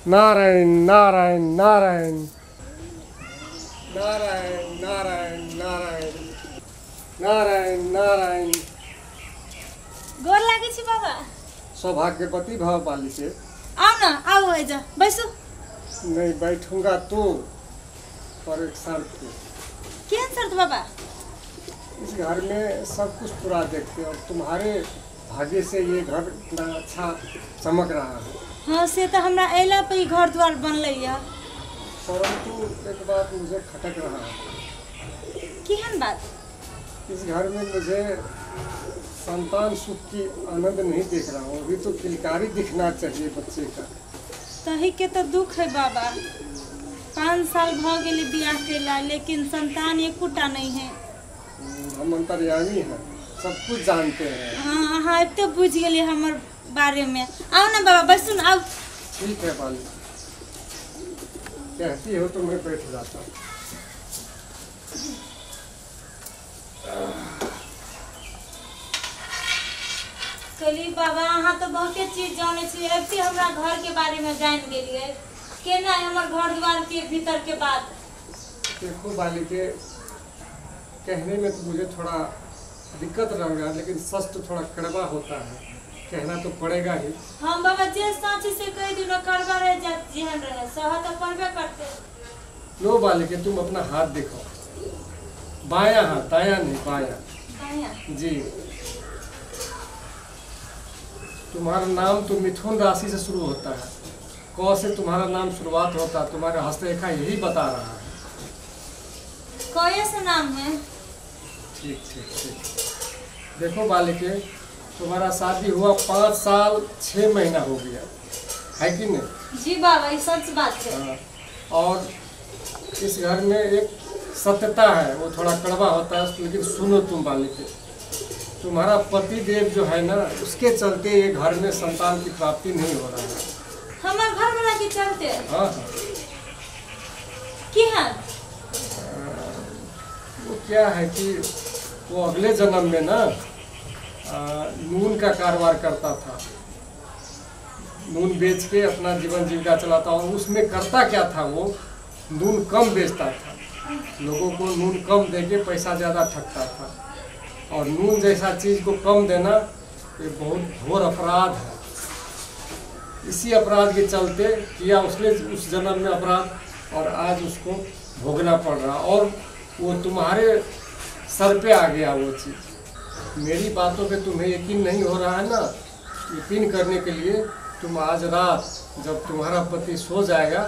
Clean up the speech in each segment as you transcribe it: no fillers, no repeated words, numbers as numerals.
नारायण नारायण नारायण नारायण नारायण नारायण नारायण नारायण। गोर लागै छी बाबा। सौभाग्यवती भव बालिके। आओ ना, आओ एजा बैसू। नहीं बैठूंगा तो, पर एक शर्त पे। केहन शर्त बाबा? इस घर में सब कुछ पूरा देखते और तुम्हारे भाग्य से ये घर इतना अच्छा चमक रहा है। हाँ से तो हमरा अयला पे ई घर द्वार बनलै है। परंतु एक बात मुझे खटक रहा है। केहन बात? इस घर में मुझे संतान सुख की आनंद नहीं देख रहा हूँ। अभी तो किलकारी दिखना चाहिए बच्चे का। तही के तो दुख है बाबा। 5 साल भ गेलै बियाह केला, लेकिन संतान एकोटा नहीं है। हम अंतर्यामी हैं, सब कुछ जानते हैं। हाँ हाँ एते बुझ गेलियै हमर बारे में। आओ ना बाबा बैसू ना, आओ। ठीक है बाली, कहती हो तो मैं बैठ जाता हूँ। कहली बाबा अहाँ तो बहुते चीज जानै छी, एते हमरा घर के बारे में जान गेलियै। केना हमर घर द्वार के भीतर के बात? देखो बालिके, कहने में तो मुझे थोड़ा दिक्कत रहेगा, लेकिन सच तो थोड़ा कड़वा होता है, कहना तो पड़ेगा ही। हम बाबा जे सच से कह दियो ना, कड़वा रह जात जेहन रहे, सह तो पड़बे करते। लो बालिके, तुम अपना हाथ देखो, बायां हाथ, दायां नहीं, बायां। बायां जी। तुम्हारा नाम तो मिथुन राशि से शुरू होता है, क से तुम्हारा नाम शुरुआत होता है। तुम्हारा हस्तरेखा यही बता रहा है। कौन से नाम है? ठीक ठीक ठीक। देखो बालिके, तुम्हारा शादी हुआ 5 साल 6 महीना हो गया है कि नहीं? जी बाबा, ये सच बात है। हाँ, और इस घर में एक सत्यता है, वो थोड़ा कड़वा होता है, लेकिन सुनो तुम बालिके, तुम्हारा पति देव जो है ना, उसके चलते ये घर में संतान की प्राप्ति नहीं हो रहा है। हमारे घर वाला के चलते? हाँ हाँ। की है? वो क्या है कि वो अगले जन्म में ना नून का कारोबार करता था, नून बेच के अपना जीवन जीविका चलाता। और उसमें करता क्या था, वो नून कम बेचता था, लोगों को नून कम दे के पैसा ज़्यादा ठगता था। और नून जैसा चीज़ को कम देना ये बहुत घोर अपराध है। इसी अपराध के चलते किया उसने उस जन्म में अपराध, और आज उसको भोगना पड़ रहा, और वो तुम्हारे सर पे आ गया वो चीज़। मेरी बातों पे तुम्हें यकीन नहीं हो रहा है ना, यकीन करने के लिए तुम आज रात जब तुम्हारा पति सो जाएगा,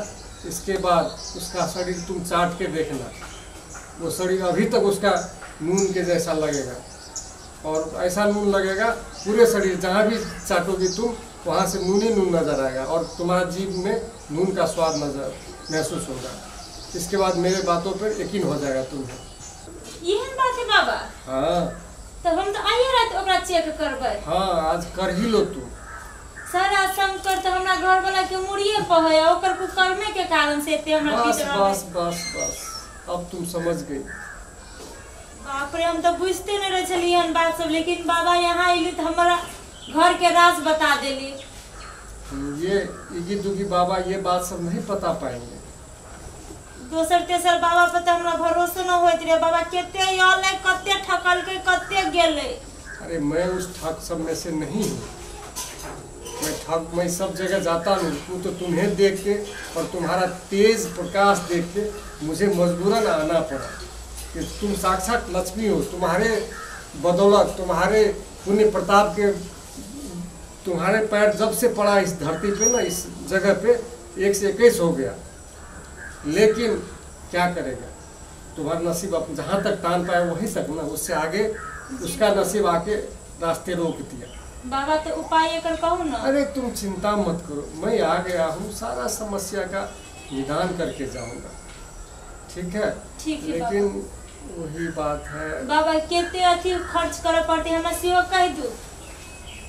इसके बाद उसका शरीर तुम चाट के देखना, वो शरीर अभी तक उसका नून के जैसा लगेगा। और ऐसा नून लगेगा पूरे शरीर, जहाँ भी चाटोगी तुम वहाँ से नून ही नून नज़र आएगा, और तुम्हारा जीभ में नून का स्वाद नज़र महसूस होगा। इसके बाद मेरे बातों पर यकीन हो जाएगा तुम्हें। ये बात है बाबा? हाँ। तो हम तो आइए रात ओकरा चेक करबै। हाँ, आज कर ही लो तू। सारा शंकर तो हमरा घर वाला के मुड़िए पर है, ओकर कुकर्मे के कारण से एते हमरा बस बस बस बस, अब तुम समझ गई। बाप रे, हम तो बुझते नहीं रहे छलियै बात सब, लेकिन बाबा यहाँ अयली तो हमारा घर के राज बता देली। ये इगी दुगी बाबा ये बात सब नहीं बता पाएंगे। दोसर तेसर बाबा पर तो हमरा भरोसो न होइत रहे। बाबा कते अयलै, कते ठकलकै, कते गेलै। अरे मैं उस ठग सब में से नहीं हूँ। मैं ठग मैं सब जगह जाता नहीं हूँ, तो तुम्हें देख के और तुम्हारा तेज प्रकाश देख के मुझे मजबूरन आना पड़ा कि तुम साक्षात लक्ष्मी हो। तुम्हारे बदौलत, तुम्हारे पुण्य प्रताप के, तुम्हारे पैर जब से पड़ा इस धरती पे ना, इस जगह पे 1 से 21 हो गया। लेकिन क्या करेगा, तुम्हारा नसीब अब जहाँ तक तान पाए वहीं तक ना, उससे आगे उसका नसीब आके रास्ते रोक दिया। बाबा तो उपाय कर कहूँ ना। अरे तुम चिंता मत करो, मैं आ गया हूँ, सारा समस्या का निदान करके जाऊँगा। ठीक है? ठीक है। लेकिन वही बात है बाबा, केते अथी खर्च करे पड़ते हमरा सेहो कह दू।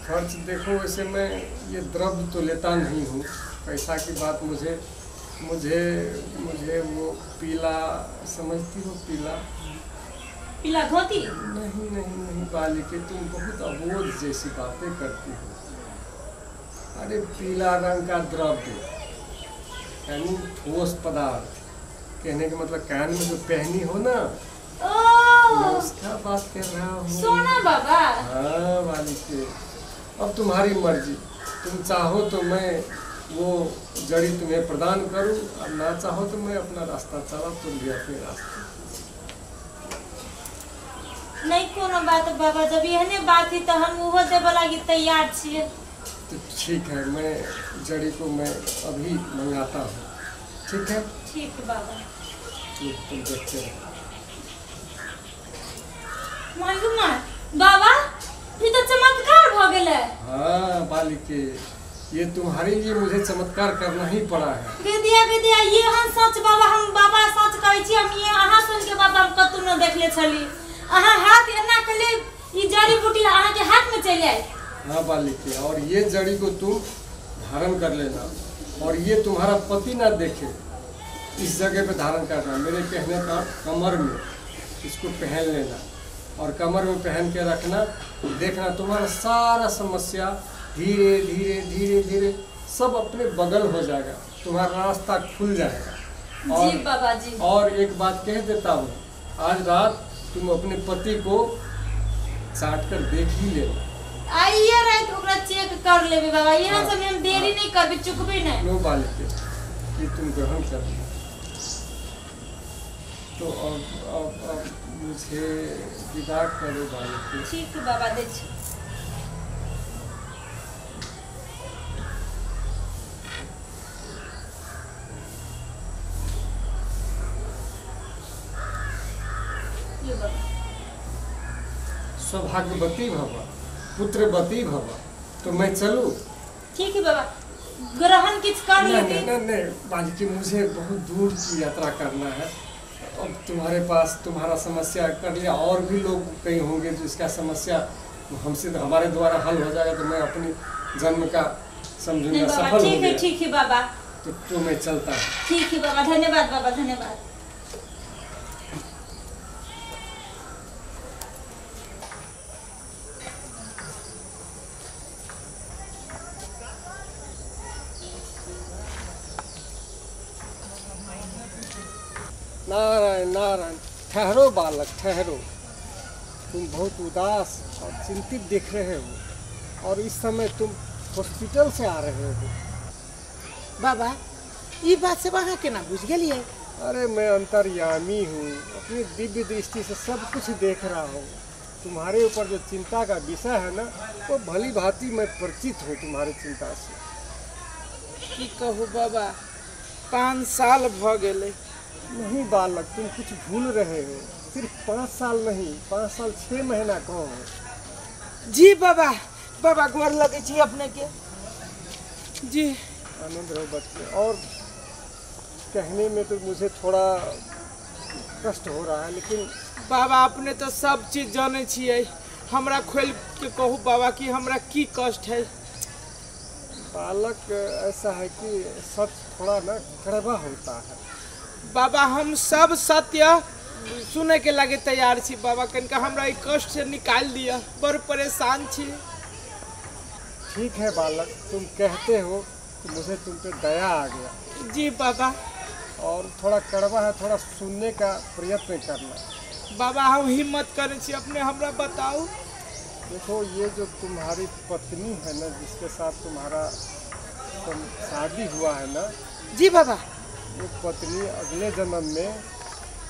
खर्च देखो, वैसे मैं ये द्रव्य तो लेता नहीं हूँ, पैसा की बात मुझे मुझे मुझे वो पीला समझती हो? पीला पीला धोती? नहीं नहीं नहीं बालिके, तुम बहुत अबोध जैसी बातें करती हो। अरे पीला रंग का द्रव्य, यानी ठोस पदार्थ। कहने का मतलब कान में जो पहनी हो ना, मैं उसका बात कर रहा हूँ। सोना बाबा। हाँ बालिके, अब तुम्हारी मर्जी, तुम चाहो तो मैं वो जड़ी तुम्हें प्रदान करूँ, और ना चाहो तो मैं अपना रास्ता चला, तुम भी अपने रास्ते। नहीं कोनो बात बाबा, जब एहने बात ही तो हम उहो देबे लागी तैयार छियै। तो ठीक है, मैं जड़ी को मैं अभी मंगाता हूँ। ठीक है? ठीक बाबा। ठीक, तुम देखते रहो। माय बाबा, ई तो चमत्कार भ गेलै। हाँ बालिके, ये तुम्हारे लिए मुझे चमत्कार करना ही पड़ा है। गदिया गदिया, ये हम सच बाबा, हम बाबा सच कहै छी, हम ये अहाँ सुन के बाबा हम कतौ न देखले छली। अहाँ हाथ एना कले ई जड़ी बूटी अहाँ के हाथ में चलि आयल। हाँ बालिके, और ये जड़ी को तुम धारण कर लेना, और ये तुम्हारा पति ना देखे इस जगह पे धारण करना। मेरे कहने का कमर में इसको पहन लेना, और कमर में पहन के रखना, देखना तुम्हारा सारा समस्या धीरे धीरे धीरे धीरे सब अपने बगल हो जाएगा, तुम्हारा रास्ता खुल जाएगा। और जी बाबा जी। और एक बात कह देता हूँ, आज रात तुम अपने पति को चाट कर देख ही लेना। आइए रात ओकरा चेक कर लेबे बाबा, यहाँ सब हम देरी नहीं करबे, चुकबे नहीं। लो बालिके, ये तुम ग्रहण कर लो। तो अब अब मुझे विदा करो बालिके। ठीक बाबा, दे छी। सौभाग्यवती भव, पुत्रवती भव। तो मैं चलूँ? ठीक है बाबा, ग्रहण किछ कर लेती। नहीं नहीं बालिके, मुझे बहुत दूर की यात्रा करना है। अब तुम्हारे पास तुम्हारा समस्या कर लिया, और भी लोग कहीं होंगे जिसका समस्या हमसे हमारे द्वारा हल हो जाएगा, तो मैं अपनी जन्म का समझूंगा सफल हो गया। ठीक है, ठीक है बाबा। तो मैं चलता हूँ। ठीक है बाबा, धन्यवाद बाबा, धन्यवाद। नारायण नारायण। ठहरो बालक ठहरो, तुम बहुत उदास और चिंतित दिख रहे हो, और इस समय तुम हॉस्पिटल से आ रहे हो। बाबा, ये बात से अहाँ केना बुझि गेलियै? अरे मैं अंतर्यामी हूँ, अपनी दिव्य दृष्टि से सब कुछ देख रहा हूँ। तुम्हारे ऊपर जो चिंता का विषय है ना, वो भली भांति मैं परिचित हूँ तुम्हारे चिंता से। की कहू बाबा, 5 साल भ गेलै। नहीं बालक, तुम कुछ भूल रहे हो, सिर्फ 5 साल नहीं, 5 साल 6 महीना कहो। जी बाबा, बाबा गोर लगे छी अपने के। जी आनंद रहो बच्चे। और कहने में तो मुझे थोड़ा कष्ट हो रहा है, लेकिन बाबा अपने तो सब चीज जाने छियै, हमरा खोल के कहू बाबा कि हमरा की कष्ट है। बालक ऐसा है कि सच थोड़ा ना कड़वा होता है। बाबा हम सब सत्य सुने के लागे तैयार छी बाबा, कनिका हमरा ई कष्ट से निकाल दिया, बड़ परेशान छी। ठीक है बालक, तुम कहते हो तो मुझे तुम पे दया आ गया। जी बाबा। और थोड़ा कड़वा है, थोड़ा सुनने का प्रयत्न करना। बाबा हम हिम्मत करै छी, अपने हमरा बताओ। देखो, ये जो तुम्हारी पत्नी है ना, जिसके साथ तुम्हारा शादी हुआ है ना। जी बाबा। वो पत्नी अगले जन्म में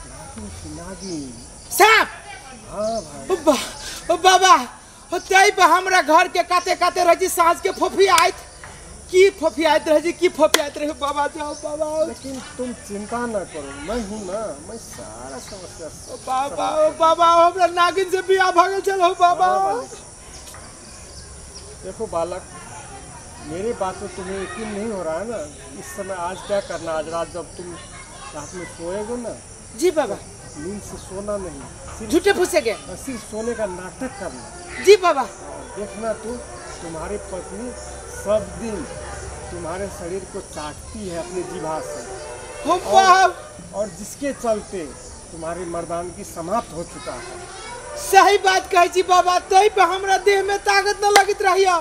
नागिन थी, नागिन। सांप? हाँ भाई। ओ बाबा, तै पर हमरा घर के काते काते रह जी, साँझ के फोफी आयत की फोफी आयत रह जी, की फोफी आयत रहे बाबा। जाओ बाबा। लेकिन तुम चिंता ना करो, मैं हूँ ना, मैं सारा समस्या। ओ बाबा, ओ बाबा, हमरा नागिन से बियाह भ गेल छल। हो बाबा। देखो बालक, मेरे बात में तुम्हें यकीन नहीं हो रहा है ना, इस समय आज क्या करना, आज रात जब तुम रात में सोएगो ना। जी बाबा। नींद से सोना नहीं, झूठे फूसे गए, सिर्फ सोने का नाटक करना। जी बाबा। देखना तू, तुम्हारी पत्नी सब दिन तुम्हारे शरीर को चाटती है अपने जीभा से। हो बाप। और जिसके चलते तुम्हारी मर्दानगी समाप्त हो चुका है। सही बात कहै छी बाबा, तै पे हमरा देह में ताकत न लगैत रहिया।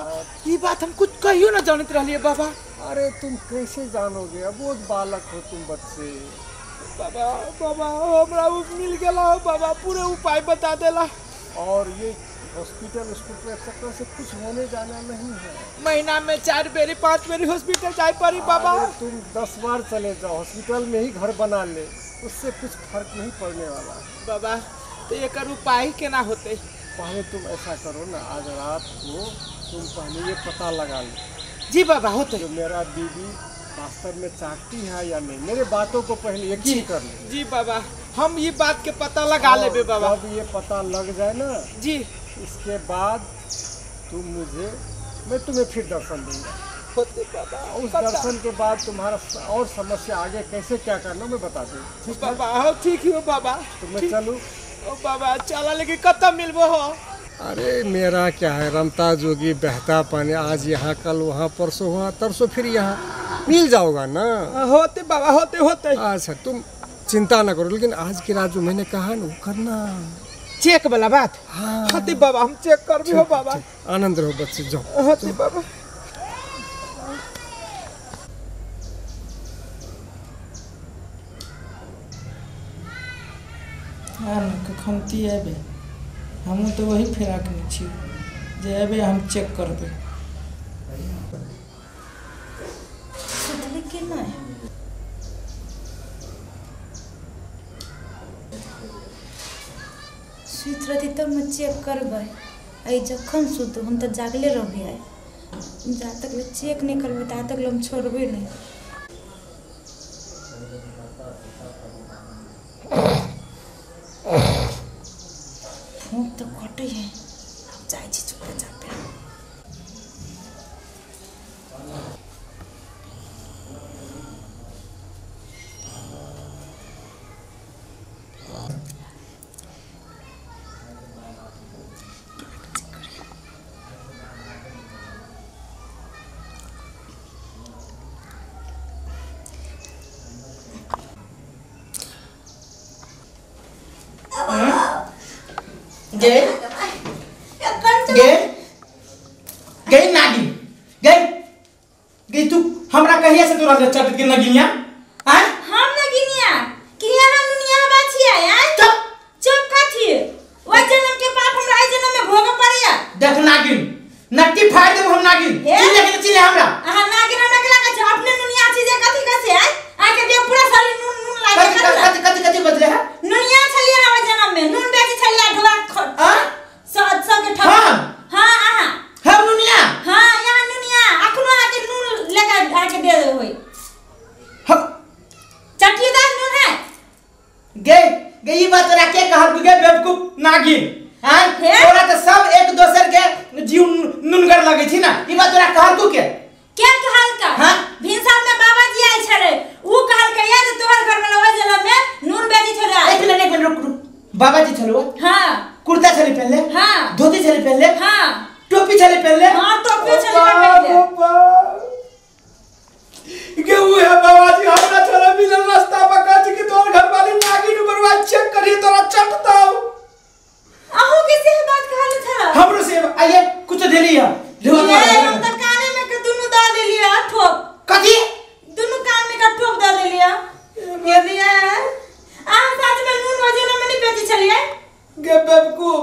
ई बात हम कुछ कहियो न जानैत रहलियै बाबा। अरे तुम कैसे जानोगे, अब वो बालक हो तुम बच्चे। बाबा बाबा हमरा उ मिल गेला हो बाबा, पूरे उपाय बता देला। और ये हॉस्पिटल हॉस्पिटल चक्कर से कुछ होने जाना नहीं है। महीना में 4 बेरी 5 बेरी हॉस्पिटल जाए पड़ी बाबा। तुम 10 बार चले जाओ, हॉस्पिटल में ही घर बना ले, उससे कुछ फर्क नहीं पड़ने वाला बाबा। तो एकर उपाय केना होते? पहले तुम ऐसा करो ना, आज रात को तुम पहले ये पता लगा लो। जी बाबा होते। जो मेरा बीबी वास्तव में चाहती है या नहीं, मेरे बातों को पहले यकीन कर ले। जी बाबा हम ये बात के पता लगा लेबे बाबा। जब ये पता लग जाए ना जी, इसके बाद तुम मुझे, मैं तुम्हें फिर दर्शन दूंगा। होते बाबा। उस दर्शन के बाद तुम्हारा और समस्या आगे कैसे क्या करना मैं बता दूँ। बाबा हो ठीक हो बाबा। तो मैं चलूँ? ओ बाबा चला, लेकिन कब तक मिलबो हो? अरे मेरा क्या है, रमता जोगी बहता पानी, आज यहाँ कल वहाँ, परसों वहाँ, तरसों फिर यहाँ, मिल जाओगा ना। होते बाबा होते होते। अच्छा तुम चिंता ना करो, लेकिन आज की रात जो मैंने कहा ना वो करना। चेक वाला बात? हाँ होते बाबा, हम चेक कर भी हो बाबा। आनंद रहो बच्चे, जाओ। होते बाबा। कखनती अबे, हमहूँ तो वही फिराक में छी जे अबे हम चेक करबे। सुतले के नहीं? सुत रहती तब हम चेक करबै। आई जखन सुतू हम तो जागले रहबे, आई जा तक ले चेक नहीं करबै ता तक ले हम छोड़बे नहीं। फूक तो कटे है, अब जाइ छी चुपचाप पे। गे गे गे नागिन गे गे तू हमरा कहिया से तोरा चट के नगिनिया? हां हम नगिनिया कि यहां दुनिया बाछिया यार। चुप चुप कथी? ओइ जन्म के पाप हमरा ए जन्म में भोग पड़िया। देख नागिन नट्टी फाड़ देब हम नागिन। चिल्ले के चिल्ले हमरा। अहा नागिन हमरा के लागै छै अपने दुनिया छी जे कथी कसे आय आके दे पूरा शरीर नून नून लागे। कथि कथि कथि बदले है? दुनिया छलिया ओइ जन्म में नून बेची छलिया ढोआ हां सब सब के ठग। हां हां आहा हम नुनिया। हां यहां नुनिया अखनो आके नून लेके आके दे होई। हम चटनीदार नून है। गे गे ई बात तोरा के कहल तू गे बेवकूफ नागिन? हां तोरा त सब एक दोसर के जीव नुनगर लगै छी ना, ई बात तोरा कहल तू के? के कहल का? हां भिनसर में बाबा जी आयल छले, ऊ कहल के या जे तोहर घर में लवा जला में नून बेची छले। एक मिनट एक मिनट रुक रुक, बाबा जी छलो? हां। कुर्ता छले पहनले? हां। धोती छले पहनले? हां। टोपी छले पहनले? हां टोपी छले पहनले। के ऊ है बाबा जी हमरा छोरा मिलल रास्ता पर कहै छी कि तोहर घर वाली नागिन ऊपर चेक करी तोरा चटताऊ। अहू के से बात कहल छला? हमरो से आइए कुछ देली है। ये हम त काने में के दुनु दा देलिया ठोप। कथी? दुनु कान में का ठोप दा देलिया। ये दिया आ साथ में नून वजन में नहीं बेची छलिए। गे बेवकूफ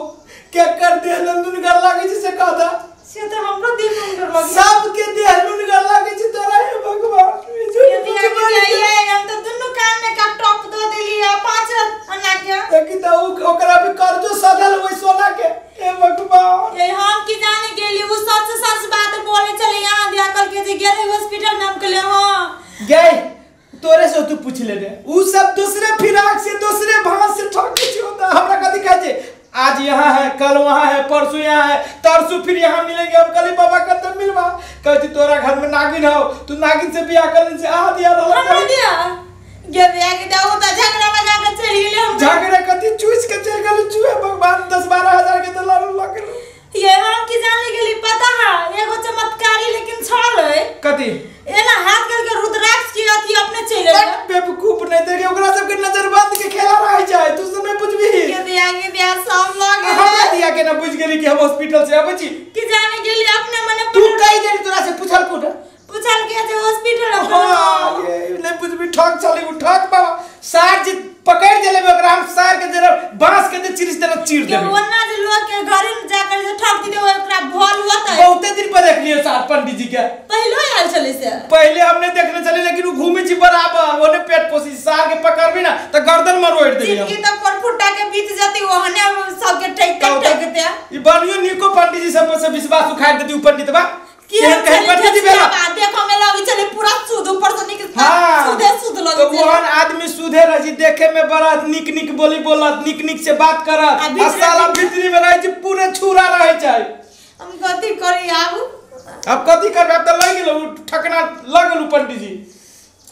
के कर दे नुनगर लागै छै से कहता। से त हमरो दिल नुनगर लागे। सब के देह नुनगर लागे छै तोरा। हे भगवान ये दिया के हम त दुनु कान में का टॉप द देलिया 5 आना के। देखी त ओकरा भी कर्जो सधल ओइ सोना के। हे भगवान ये हम की जाने गेली उ सच सच बात बोले चले यहां दिया कल के जे गेले हॉस्पिटल में हम कहले हां गए तोरे से तू पूछ ले रे। उ सब दूसरे फिराक से दूसरे भांस से ठके छी होता। हमरा कथि कहै छै आज यहाँ है कल वहाँ है परसों यहाँ है तरसों फिर यहाँ मिलेंगे। हम कल बाबा कब मिलवा कहती तोरा घर में नागिन हो तू नागिन से बियाह कर से आ दिया हमरा दिया गे बियाह के दाऊ त झगड़ा लगा के चल गेले। हम झगड़ा कथि चूस के चल गेल चूहे भगवान 10-12 हजार के तो लारू लगल। ये हम की जाने गेली पता है एगो चमत्कारी लेकिन छल है कथि एना हाथ करके रुद्राक्ष की अथी अपने चले गेल। बेवकूफ नहीं देखे ओकरा सब के नजर बंद के खेला रह जाए तू सब नहीं बुझबी। के दिया के दिया सब लगे हमरा दिया के ना बुझ गेली कि हम हॉस्पिटल से आबै छी की जाने गेली अपने मने तू कहि देली तोरा से पूछल कोन पूछल के जे चीर के देबै। ओना जे लोग के घरे में जाकर जे ठक दे ओकरा भल होतै। बहुते दिन पर देखलिए सार पंडित जी के। पहिलो आयल छलै से। पहले हमने देखने चले लेकिन उ घूमे छी बराबर ओने पेट पोसी सार के पकड़बी ना त गर्दन मरोड़ देबी। जिनकी त परफुटा के बीत जती ओहने सबके ठक ठक ई बनियो निको पंडित जी सब से विश्वास उखाड़ देती उ पंडित बा की कहीं पंडित जी भेला देखो में लगे छलै पूरा सुध ऊपर से निक हाँ। सुधे सुध तो लगे। ओहन आदमी सुधे रही देखे में बड़ा निक निक बोली बोलत निक निक से बात करत आ साला भीतरी में रहे छै पूरे छुरा रहे छै। हम कथी करी आब? अब कथी करबे? अब त लग गेल ठकना लग गेल पंडित जी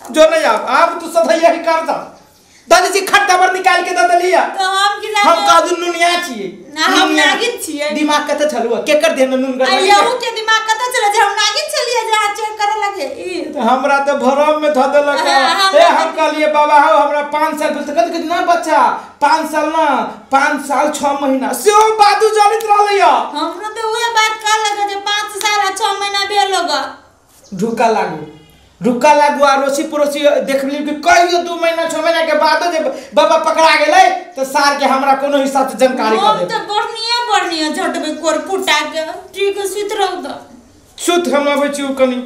जो नहीं आब आब तू सधैया के कर दा दादी जी खट्टा पर निकाल के द देलिया। तो हम की हम कादू नुनिया छिए ना हम नागिन छिए। दिमाग कत छलुआ केकर देन नुन कर यहू के दिमाग कत छले जे हम नागिन छलिए जे हाथ चेक करे लगे ई तो हमरा त भरम में ध देलक। ए हम कहलिए बाबा हो हमरा 5 साल भेल त कथि ना बच्चा 5 साल ना 5 साल 6 महीना सेहो बादू जलित रहलैया। हमरो त उहे बात कह लगे जे 5 साल आ 6 महीना भेल होगा। ढुका लागू रुका लागू अड़ोसी पड़ोसी देखली कि कहियो 2 महीना 6 महीना के बाद जे बाबा पकड़ा गेलै त सार के हमरा कोनो हिसाब से जानकारी कर दे। हम त बढ़निया बढ़निया झटबे कोर फुटा के ठीक सुत रहू त सुत हम अबै छी कनी।